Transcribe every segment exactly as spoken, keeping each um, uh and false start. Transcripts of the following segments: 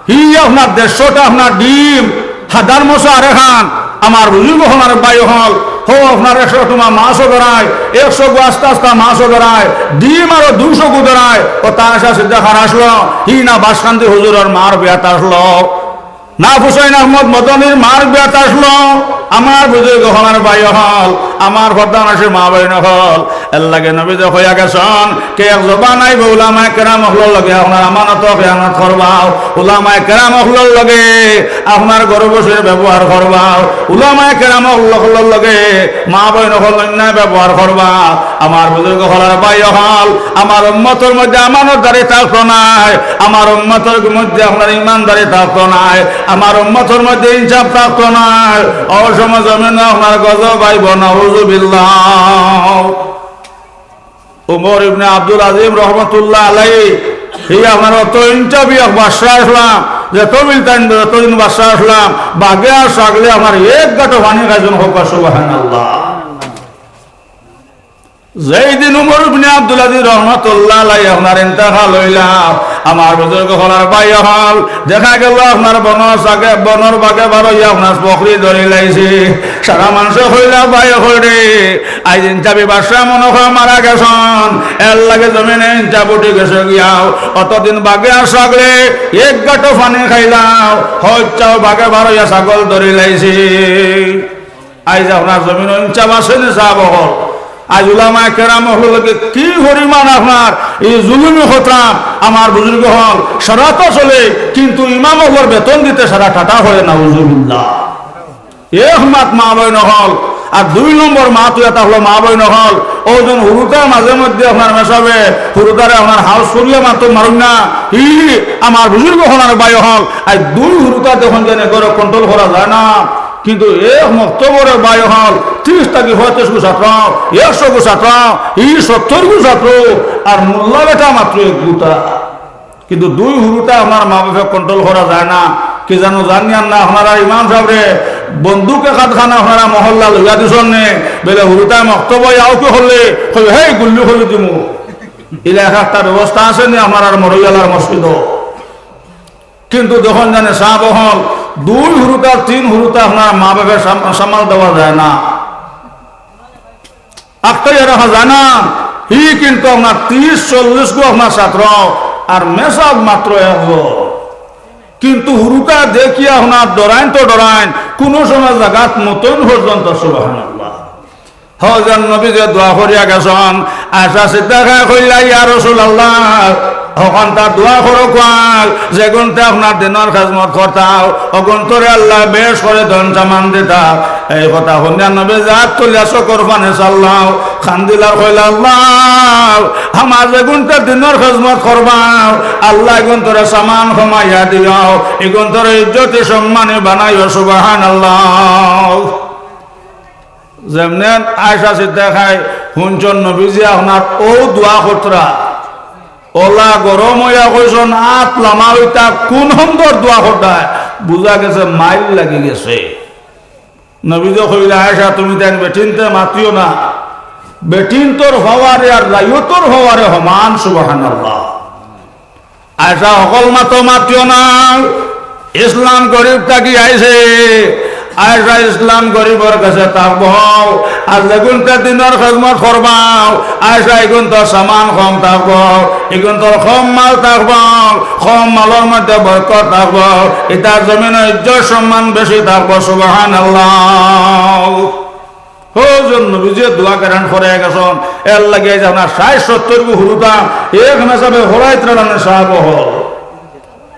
হি আপনার দেড়শোটা আপনার ডিম, হাদার মশা আরে খান। আমার বুজুর্গ অকল আর ভাই অকল, হো আপনার একশো টুমা মাছও ধরায়, একশো গু আস্তা আস্তা মাছও ধরায়, ডিম আরো দুইশো গু ধরায়। ও তা আশা সিদ্দিক খান আসলো, হি না বাসকান্দি হুজুরর মার বিয়াত আসলো, না হুসাইন আহমদ মদনীর মার বিয়াত আসলো। আমার বুজুর্গ অকল আর ভাই অকল, আমার পর্দানশীন মা বইন অকল, এরলাগি নবীজি কইয়া গেছইন, কে এক জবান আইবো উলামায়ে কেরাম অকলর লগে আপনার আমানতো খেয়ানত করবাও, উলামায়ে কেরাম অকলর লগে আপনার গর্বশীল ব্যবহার করবাও, উলামায়ে কেরাম অকলর লগে মা বইন অকল অন্যায় ব্যবহার করবা। আমার বুজুর্গ অকল আর ভাই অকল, আমার উম্মতর মধ্যে আমানতদারি থাকতো নায়, আমার উম্মতর মধ্যে আপনার ইমানদারি থাকতো নায়, আমার উম্মতর মধ্যে ইনসাফ থাকতো নায়। অউ সময় জমিনো আপনার গজব আইবো, নাউজুবিল্লাহ। উমর ইবনে আব্দুল আজিজ রহমতুল্লাহ আলাইহি, হি আপনার অত ইনসাফি এক বাদশা আছলা, যত দিন তাইন, যতদিন বাদশা আছলা, বাঘে আর ছাগলে আপনার এক গাটো পানি খাইছইন, কউক্কা সুবহানাল্লাহ। যেই দিন উমর ইবনে আব্দুল আজিজ রহমতুল্লাহ আলাইহি আপনার ইন্তেকাল অইলা, আমার বুজুর্গ অকল আর ভাই অকল, দেখা গেল আপনার বনর ছাগে-, বনর বাঘে বারইয়া আপনার বকরি ধরিলাইছে। সারা মানষে কইলা, ভাই অকল রে, আইজ ইনসাফি বাদশা মনো কয় মারা গেছইন, এরলাগি জমিনো ইনসাফ উঠি গেছে গিয়াও। অতদিন বাঘে আর ছাগলে এক গাটো পানি খাইলাও, হচ্ছাও বাঘে বারইয়া ছাগল ধরিলাইছে। আইজ আপনার জমিনো ইনসাফ আছে নি সাব অকল? আইজ উলামায়ে কেরাম অকলর লগে কি পরিমাণ আপনার ই জুলুমি করতাম, আমার বুজুর্গ অকল সারাটা চলে, কিন্তু ইমাম অকলর বেতন দিতে সারা টাটা করে, নাউজুবিল্লাহ। এক মাত মা বইন অকল, আর দুই নম্বর মাত অইয়া থাকলো মা বইন অকল, অউ যেন হুরুতা মাঝে মধ্যে আপনার মেসাবে হুরুতারে আপনার হাউস করিয়া মাতো মারুন না, ই আমার বুজুর্গ অকল আর ভাই অকল, আইজ দুই হুরুতা দেখইন যেন এগুরে control করা যায় না। কিন্তু এক মক্তবর ভাই অকল, ত্রিশ থাকি পঁয়ত্রিশ গু ছাত্র, একশো গু ছাত্র, ই সত্তর গু ছাত্র, আর মোল্লা বেটা মাত্র এক গুতা। কিন্তু দুই হুরুতা আপনার মা বাপে control করা যায় না। কি জানো জানি আর না, আপনারা ইমাম সাবরে বন্দুকে কাদখানা আপনারা মহল্লা লইয়া দিছইন নে, বেলে হুরুতায় মক্তব আউকি করলে, কইবে, "হেই, গুল্লি করি দিমু।" ইলা এক একটা ব্যবস্থা আছে নি আপনারার মরইয়ালার মসজিদো? কিন্তু যখন জানে সাব অকল, দুই হুরুতা, তিন হুরুতা আপনার মা বাপে সাম-, সামাল দেওয়া যায় না। আখতাইয়া রাখা যায় না, হি কিন্তু আপনার ত্রিশ চল্লিশ গু আপনার ছাত্র, আর মেসাব মাত্র একজন। কিন্তু হুরুতা দেখিয়া আপনার ডরাইন তো ডরাইন, কুনু সময় জাগাত মতন পর্যন্ত, সুবহানাল্লাহ। হজরত নবীজি দোয়া করিয়া গেছইন, আয়েশা সিদ্দিকায় কইলা, "ইয়া রাসূলুল্লাহ, অখানতা দোয়া করো কোয়াল, যেগুনতে আপনার দিনর খেজমত করতাও, অগুনতরে আল্লায় বেশ করি ধন সামান দিতা।" এই কথা হুনিয়া নবীজি আত তুলিয়া চকুর পানি ছাড়লাও, কান্দিলা আর কইলা, "আল্লাহ, আমার যেগুনতে দিনর খেজমত করবাও, আল্লাহ, ইগুনতরে সামান কমাইয়া দিও, ইগুনতরে ইজ্জতি সম্মানী বানাইও।" সুবহানাল্লাহ। যেমনে আয়েশা সিদ্দিকায় হুনছইন নবীজি আপনার অউ দোয়া করতরা, অলা গরম অইয়া কইছইন, "আত লামা অইতা কুন হন্দর দোয়া করতায়?" বুঝা গেছে মাইল লাগি গেছে। নবীজি কইলা, "আয়েশা, তুমি তাইন বেটিনতে মাতিও না, বেটিনতর পাওয়ারে আর রাইয়তর পাওয়ারে সমান।" সুবহানাল্লাহ। আয়েশা, হকল মাতো মাতিও না। ইসলাম গরিব থাকি আইছে। আয়েশা, ইসলাম গরিবর গেছে থাকবো। আর যেগুনতে দিনর খেজমত করবাও, আয়েশা, ইগুনতর সামান কম থাকবো, ইগুনতর কম মাল থাকবো, কম মালর মধ্যে বরকত থাকবো, ইতার জমিনো ইজ্জত সম্মান বেশি থাকবো। সুবহানাল্লাহ। হজরত নবীজি দোয়া গ্রহণ করি গেছইন, এরলাগি আইজ আপনার ষাইট সত্তর গু হুরুতা এক মেসাবে হরাইতরা না সাব অকল।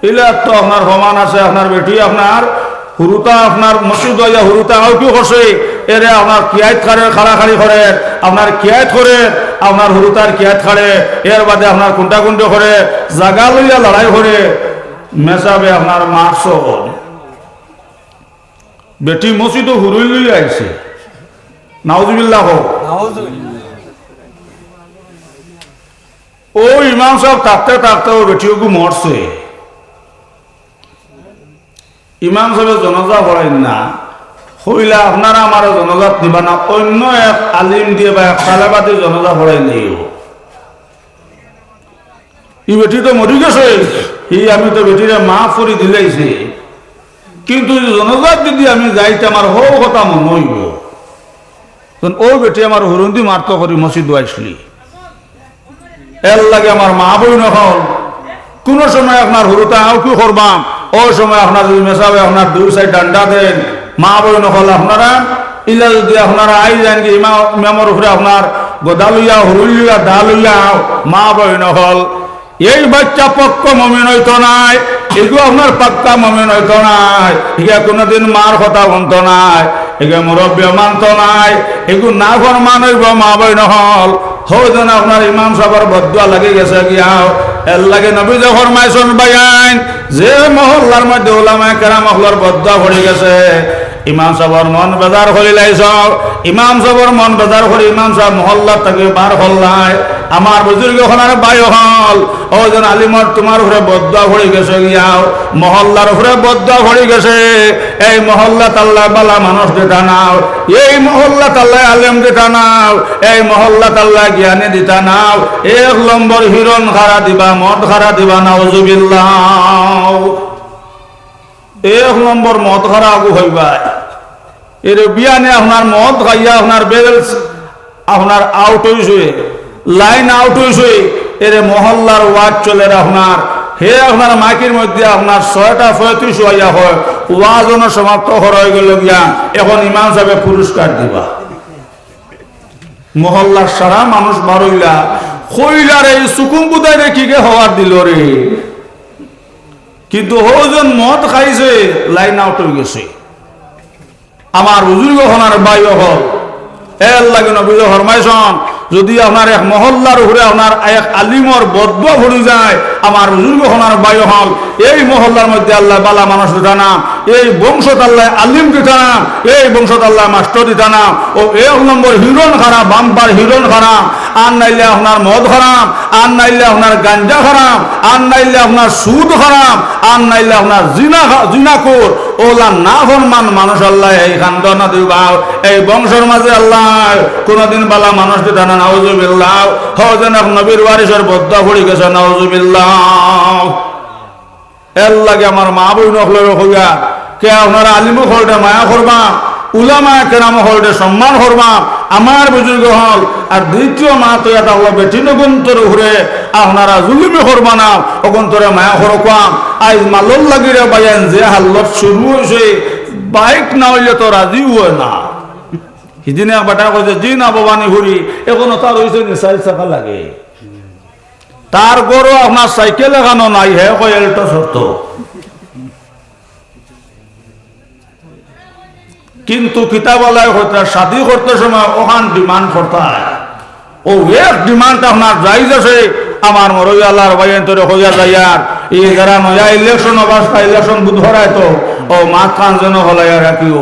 ইলা তো আপনার সমান আছে, আপনার বেটি আপনার হুরুতা আপনার মসজিদ আইয়া হুরুতা আউকি করছে, এরে আপনার কিয়াইত করে, খাড়াখাড়ি করে, আপনার কিয়াইত করে, আপনার হুরুতার কিয়াইত করে, এর বাদে আপনার কুন্টাকুন্টি করে, জাগা লইয়া লড়াই করে, মেসাবে আপনার মারছইন। বেটি মসজিদো হুরুইন লইয়া আইছে। নাউজুবিল্লাহ কও। অউ ইমাম সাব থাকতে থাকতে অউ বেটি অগু মরছে। ইমাম সাবে জনাজা পড়াইন না। কইলা, "আপনারা আমারে জনাজাত নিবা না, অইন্য এক আলিম দিয়া বা এক তালেবাদি জনাজা পড়াইলে অইবো।" ই বেটি তো মরি গেছে। হি আমি তো বেটিরে মাফ করি দিলাইছি, কিন্তু যদি জনাজাত যদি আমি যাইতে আমার হউ কথা মনো অইবো, তখন অউ বেটি আমার হুরুন্দি মারতো করি মসজিদো আইসলি। এরলাগি আমার মা বইন অকল, কুনু সময় আপনার হুরুতা আও কি করবাম, অউ সময় আপনার যদি মেসাবে আপনার দুই সাইড ডান্ডা দেইন, মা বইন অকল আপনারা, ইলা যদি আপনারা আই যাইন কি ইমা-, ইমামর উপরে আপনার গদা লইয়া, হুরুল লইয়া, দা লইয়া আও, মা বইন অকল, এই বাইচ্চা পাক্কা মুমিন অইতো নায়, ইগু আপনার পাক্কা মুমিন অইতো নায়, ইগু কুনুদিন মার কথা হুনতো নায়, ইগু মুরব্বিয়ে মানতো নায়, ইগু নাফরমান অইবো মা বইন অকল। হউ যেন আপনার ইমাম সাবর বদদোয়া লাগি গেছে গিয়াও। এরলাগি নবীয়ে ফরমাইছইন ভাইয়াইন, যে মহল্লার মধ্যে উলামায়ে কেরাম অকলর বদদোয়া পড়ি গেছে, ইমাম সাবর মন বেজার করিলাইছো, ইমাম সাবর মন বেজার করি ইমাম সাব মহল্লা থাকি বার করলায়। আমার বুজুর্গ অকল আর ভাই অকল, অউ যেন আলিমর তুমার উপরে বদদোয়া পড়ি গেছে গিয়াও, মহল্লার উপরে বদদোয়া পড়ি গেছে, এই মহল্লাত আল্লায় বালা মানুষ দিতা নাও, এই মহল্লাত আল্লায় আলিম দিতা নাও, এই মহল্লাত আল্লায় জ্ঞানী দিতা নাও, এক নম্বর হিরন খারা দিবা, মদ খারা দিবা, নাউজুবিল্লাহ। এক নম্বর মদ খারা আগু অইবায়। এরে বিয়ানে আপনার মদ খাইয়া আপনার ব্যালেন্স আপনার আউট অইছে, লাইন আউট অইছে, এরে মহল্লার ওয়াজ চলের আপনার, হে আপনার মাইকির মধ্যে আপনার ছয়টা পঁয়ত্রিশ অইয়া কয়, ওয়াজ অনো সমাপ্ত করা অইগেলো গিয়া, এখন ইমাম সাবে পুরস্কার দিবা। মহল্লার সারা মানুষ বার অইলা, কইলা রে, ই সুকুম বুদাইরে কিগে খবর দিলো রে? কিন্তু হউ যেন মদ খাইছে, লাইন আউট অইগেছে। আমার বুজুর্গ অকল আর ভাই অকল, এরলাগি নবীয়ে ফরমাইছইন, যদি আপনার এক মহল্লার উপরে আপনার এক আলিমর বদদোয়া পড়ি যায়, আমার বুজুর্গ অকল আর ভাই অকল, এই মহল্লার মধ্যে আল্লায় বালা মানুষ দিতা না, এই বংশত আল্লায় আলিম দিতা না, এই বংশত আল্লায় মাস্টর দিতা না। অউ এক নম্বর হিরন খারা, বাম্পার হিরন খারা, আর নাইলে আপনার মদ খারা, আর নাইলে আপনার গাঞ্জা খারা, আর নাইলে আপনার সুদ খারা, আর নাইলে আপনার জিনা খা-, জিনাখুর, অলা নাফরমান মানুষ আল্লায় এই খান্দানো দিবা। এই বংশর মাঝে আল্লায় কুনুদিন বালা মানুষ দিতা না, নাউজুবিল্লাহ। হউ যেন এক নবীর ওয়ারিসর বদদোয়া পড়ি গেছে, নাউজুবিল্লাহ। এরলাগি আমার মা বইন অকলরে কইয়ার, কে আপনারা আলিম অকলরে মায়া করবা, উলামায়ে কেরাম অকলরে সম্মান করবা, আমার বুজুর্গ অকল, আর দ্বিতীয় মাত অইয়া থাকলো বেটিন অগুন্তর উপরে আপনারা জুলুমি করবা না, অগুন্তরে মায়া করো কওয়া। আইজ মালর লাগি রে ভাইয়াইন যে হালত শুরু অইছে, বাইক না অইলে তো রাজি অয় না। হিদিন এক বেটায় কইছে, জি না ভবানীপুরি, এখনো তার অইছে নি, চাইর চাকা লাগে। তার ঘরো আপনার সাইকেল এখানো নাই, হে কয় এল্টো চড়তো। কিন্তু কিতাব আলায় কইতরা, শাদি করতে সময় অখান ডিমান্ড করতা। অউ এক ডিমান্ড আপনার জায়েজ আছে, আমার মরই আল্লার ভাইয়াইন্তরে কইয়া যাইয়ার, ই যারা নয়া ইলেকশন অবস্থা, ইলেকশন বুধ হরায় তো, অউ মাতখান যেন হলাইয়া রাখিও।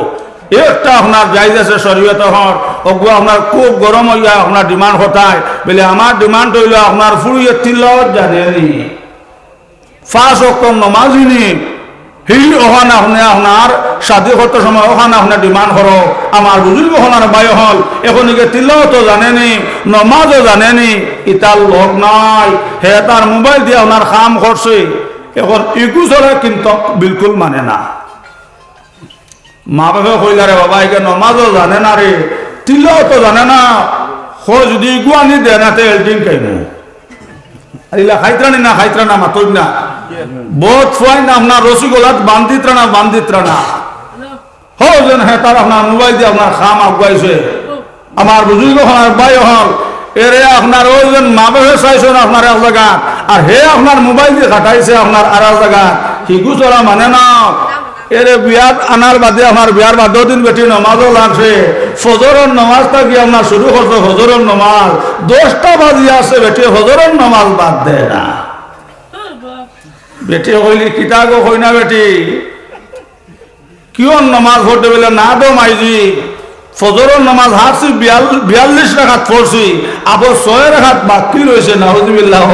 একটা আপনার জায়েজ আছে শরীয়ত অকল, অগু আপনার খুব গরম অইয়া আপনার ডিমান্ড করতায়, বলে আমার ডিমান্ড অইলো আপনার ফুড়িয়ে তিলাওয়াত জানে নি, পাঁচ ওয়াক্ত নমাজি নি, হি অখান আপনে আপনার শাদি করতে সময় অখান আপনে ডিমান্ড করো, আমার বুজুর্গ অকল আর ভাই অকল, এখন ইগে তিলাওয়াতও জানে নি, নমাজও জানে নি, ইতার লগ নাই, হে তার মোবাইল দিয়া আপনার কাম করছে, এখন ইগু ছাড়া কিন্তু বিলকুল মানে না। মা বাপে কইলা, "রে বাবা, ইগে নমাজও জানে না রে, তিলাওয়াতও জানে না, হ যদি ইগু আনি দে না, তে এলটিন খাইমু।" আর ইলা খাইতরা নি না, খাইতরা না, মাতইন না। বউত ফুয়াইন আপনার রশি গলাত বান্ধিতরা না, বান্ধিতরা না। হ যেন হে তার আপনার মোবাইল দিয়া আপনার কাম আগুয়াইছে। আমার বুজুর্গ অকল আর ভাই অকল, এরে আপনার অউ যেন মা বাপে চাইছইন আপনার এক জাগাত, আর হে আপনার মোবাইল দি খাটাইছে আপনার আর এক জাগাত, হিগু ছাড়া মানে না। এরে বিয়াত আনার বাদে আপনার বিয়ার বাদর দিন বেটি নমাজও লাগছে, ফজরর নমাজ থাকি আপনার শুরু করছে ফজরর নমাজ, দশটা বাজি আছে বেটি ফজরর নমাজ বাদ দেয় না। বেটি কইলি, "কিতা গো কই না বেটি?" কিয়র নমাজ পড়তে বলে না দো মাইজি, ফজরর নমাজ হারছি বিয়াল-, বিয়াল্লিশ রাকাত পড়ছি, আবার ছয় রাকাত বাকি রইছে, নাউজুবিল্লাহ।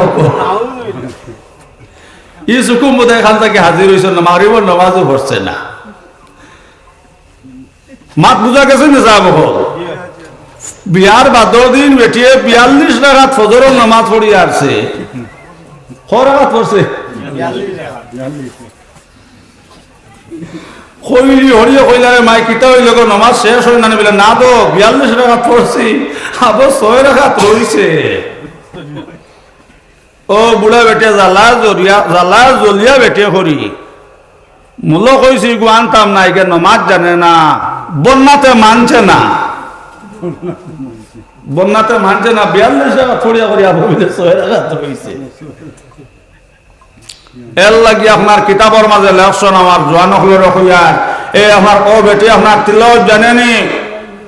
ই সুকুম বোধহয় এখান থাকি হাজির অইছে না, মাগরিবর নমাজও পড়ছে না। মাত বুঝা গেছে নি সাব অকল? বিয়ার বাদর দিন বেটিয়ে বিয়াল্লিশ রাকাত ফজরর নমাজ পড়ি আরছে। ক রাকাত পড়ছে? কইলি হরিয়ে কইলা, "রে মাই, কিতা অইলো গো, নমাজ শেষ অয় না নি?" বলে, "না তো, বিয়াল্লিশ রাকাত পড়ছি, আবো ছয় রাকাত রইছে।" ও বুড়া বেটে জ্বালা জ্বলিয়া, জ্বালা জ্বলিয়া বেটে করি। মুলো কইছি, ইগু আনতাম না, ইগে নমাজ জানে না, বন্যাতে মানছে না। বন্যাতে মানছে না, বিয়াল্লিশ রাকাত পড়িয়া করি আবো বলে ছয় রাকাত রইছে। এর লাগি আপনার কিতাবর মাঝে লেখছন আমার জোয়ান অকলরে কইয়ার, এ আপনার ও বেটি আপনার তিলাওয়াত জানে নি,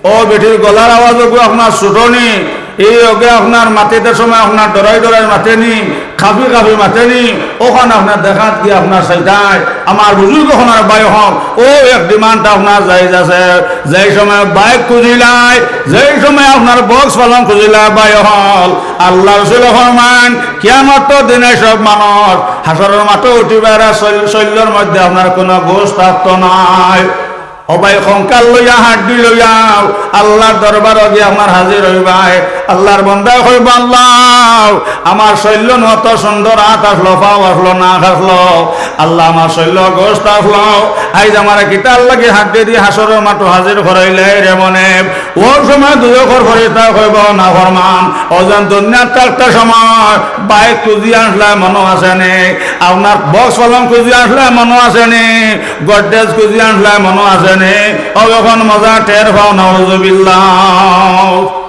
ও বেটির গলার আওয়াজ ওগু আপনার ছুটো নি, এই ওগে আপনার মাতিতে সময় আপনার ডরাই ডরাই মাতে নি, কাঁপি কাঁপি মাতে নি, অখান আপনার দেখাত গিয়া আপনার চাইতায়। আমার বুজুর্গ অকল, আমার ভাই অকল, ও এক demand আপনার জায়েজ আছে, যেই সময় বাইক খুজিলায়, যেই সময় আপনার বক্স পালং খুজিলায়, ভাই অকল, আল্লাহ রসুল ফরমান, কিয়ামতর দিনে সব মানুষ হাশরর মাঠো উঠিবা, এরা শৈল-, শৈলর মধ্যে আপনার কোনো গোশ থাকতো নায়। ও ভাই, কঙ্কাল লইয়া, হাড্ডি লইয়া আল্লাহর দরবারো গিয়া আপনার হাজির অইবায়। আল্লাহর বন্দায় কইবা, "আল্লাহ, আমার শৈল নু অত সুন্দর আত আছলো, পাও আছলো, নাক আছলো, আল্লাহ, আমার শৈল গোশ আছলো, আইজ আমারে কিতার লাগি হাড্ডি দি হাশরর মাঠো হাজির করাইলায় রে মনে?" ও সময় দুজখর ফেরেশতায় কইবা, "নাফরমান, অউ যেন দুনিয়াত থাকতে সময় বাইক খুজি আনছলায় মনো আছে নি? আপনার বক্স পালং খুজি আনছলায় মনো আছে নি? গডরেজ খুজি আনছলায় মনো আছে নি? অউ অখন মজা টের পাও, নাউজুবিল্লাহ।"